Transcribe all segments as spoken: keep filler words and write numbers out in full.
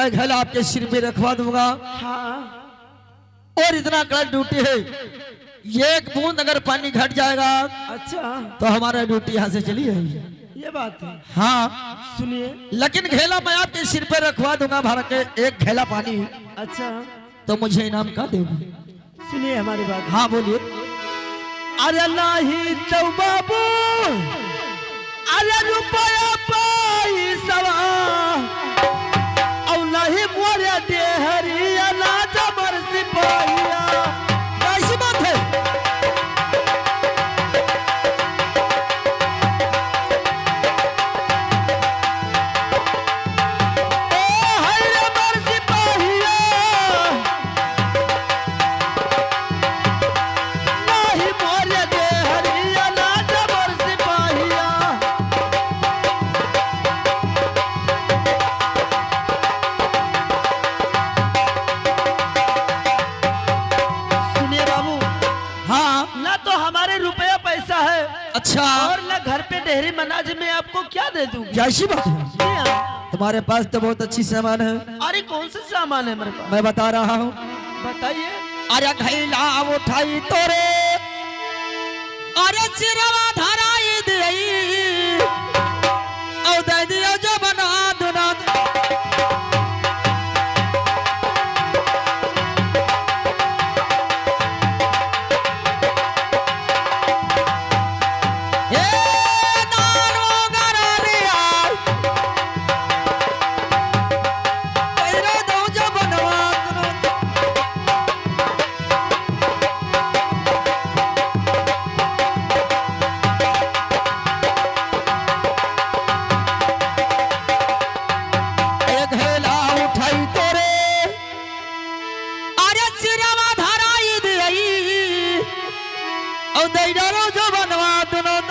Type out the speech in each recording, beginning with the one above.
घैला आपके सिर पे रखवा दूंगा। हाँ। और इतना कड़ा ड्यूटी है, ये एक बूंद अगर पानी घट जाएगा, अच्छा। तो हमारा ड्यूटी यहाँ से चली जाएगी। ये बात है। हाँ। सुनिए। लेकिन घैला मैं आपके सिर पे रखवा दूंगा, भर के एक घैला पानी। अच्छा। तो मुझे इनाम का देगा? सुनिए हमारी बात। हाँ, बोलिए। अरे नाही तो बाबू, अरे रुपया पैसवा, और नाही मोरे डेहरी अनाज मोर सिपहिया। कैसी बात है? ओ हाय रे मोर सिपहिया, नाही मोरे देहरिया ना जबर सिपाहिया। सुनिए बाबू, हाँ। ना तो हमारे रुपया पैसा है, अच्छा। और ना घर पे डेहरी मनाज में आपको क्या दे दूंगी? क्या ऐसी बात है? जी हाँ। तुम्हारे पास तो बहुत अच्छी सामान है। अरे कौन सा सामान है मेरे पास? मैं बता रहा हूँ। बताइए। अरे घैला उठाई तोरे, अरे चिरवा धराई देई, औ दे दियो जो बना दुना। हे दानो गरारिया, पैरा दो जो बनवा दुना। ए घैला उठाई तोरे, अरे चिरवा धराई दियई, औ दई डालो जो बनवा दुनो त।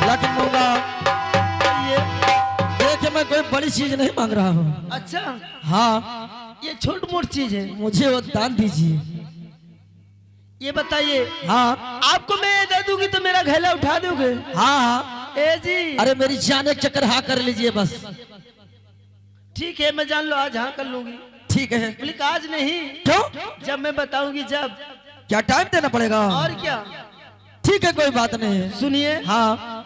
लेकिन मूंगा, ये देखिए, मैं कोई बड़ी चीज नहीं मांग रहा हूँ। अच्छा। हाँ। ये छोट मोट चीज है। मुझे वो दान दीजिए। ये बताइए, हाँ। आपको मैं ये दे दूंगी तो मेरा घैला उठा दोगे? हाँ, हाँ। ए जी। अरे मेरी जान, एक चक्कर हाँ कर लीजिए बस। ठीक है, मैं जान लो आज हाँ कर लूंगी। ठीक है। बोली कि आज नहीं। क्यों? जब मैं बताऊंगी जब। क्या टाइम देना पड़ेगा? और क्या? ठीक है, कोई बात नहीं है। सुनिए। हाँ।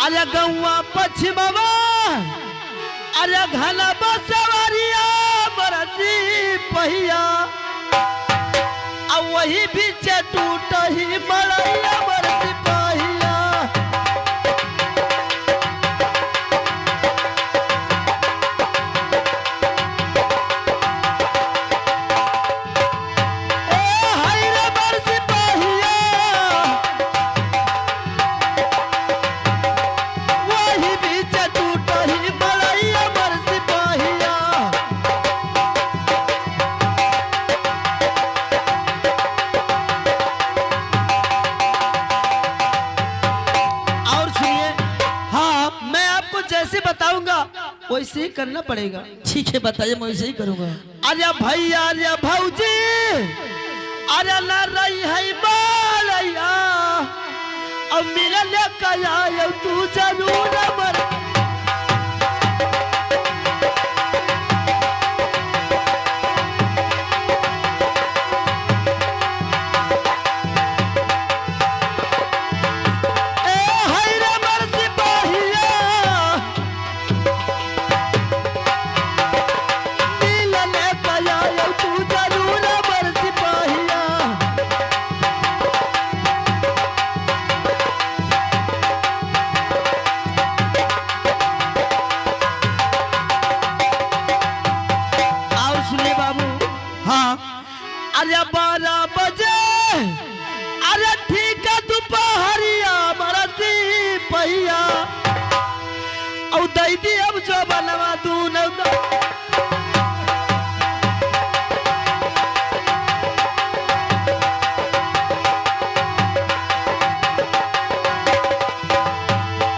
अरे गौवा पछिमवा, अरे घना बसवरिया बरती पहिया, आ वही बीचे टूटही मड़ैया बरती पहिया। ए हाय रे बरसी पहिया, वही बीच टूटही मड़ैया बरसी पहिया। और सुनिए, हाँ। मैं आपको जैसे बताऊंगा वैसे ही करना पड़ेगा। ठीक है, बताइए, मैं वैसे ही करूंगा। अरे भैया, अरे भौजी, अरे ना रही है बालैया, अब मिल लेके आयो तू जरूर मर। ए हाय रे मोर सिपहिया, मिलने कया तू जरूर मोर सिपहिया। और सुनिए बाबू, हाँ। अरे बारह बजे, अरे ठीक है, दोपहरिया बरती पहिया, औ दई दी अब जो बनवा दूनो।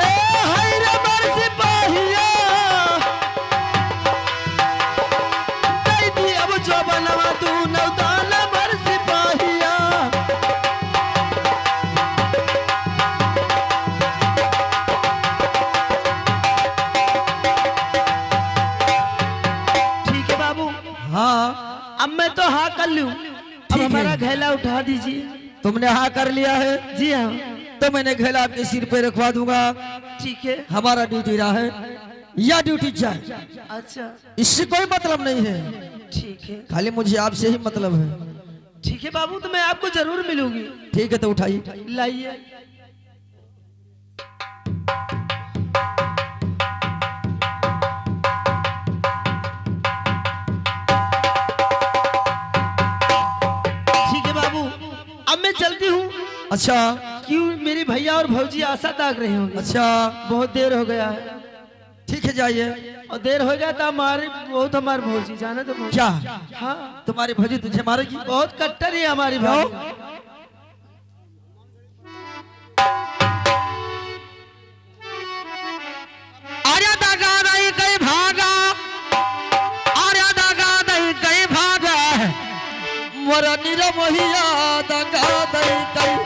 ए हाय रे मोर सिपहिया, तुमने हाँ कर लिया है? जी हाँ। तो मैंने घैला आपके सिर पे रखवा दूंगा। ठीक है। हमारा ड्यूटी रहा है, या ड्यूटी जाए, अच्छा। इससे कोई मतलब नहीं है। ठीक है। खाली मुझे आपसे ही मतलब है। ठीक है बाबू, तो मैं आपको जरूर मिलूंगी। ठीक है, तो उठाइए। लाइए। ठीक है बाबू, अब मैं चलती हूँ। अच्छा। क्यों, मेरे भैया और भौजी आशा ताक रहे होंगे। अच्छा। बहुत देर हो गया है। ठीक है, जाइए। और देर हो गया तो हमारे, बहुत हमारे भौजी, जाना तो भौजी। क्या? हाँ। तुम्हारी भौजी तुझे मारेगी? बहुत कट्टर है हमारी क्यों? भौजी। अरे दगा दई कई भागा, अरे दगा दई कई भागा, मोर निरमोहिया दगा दई कई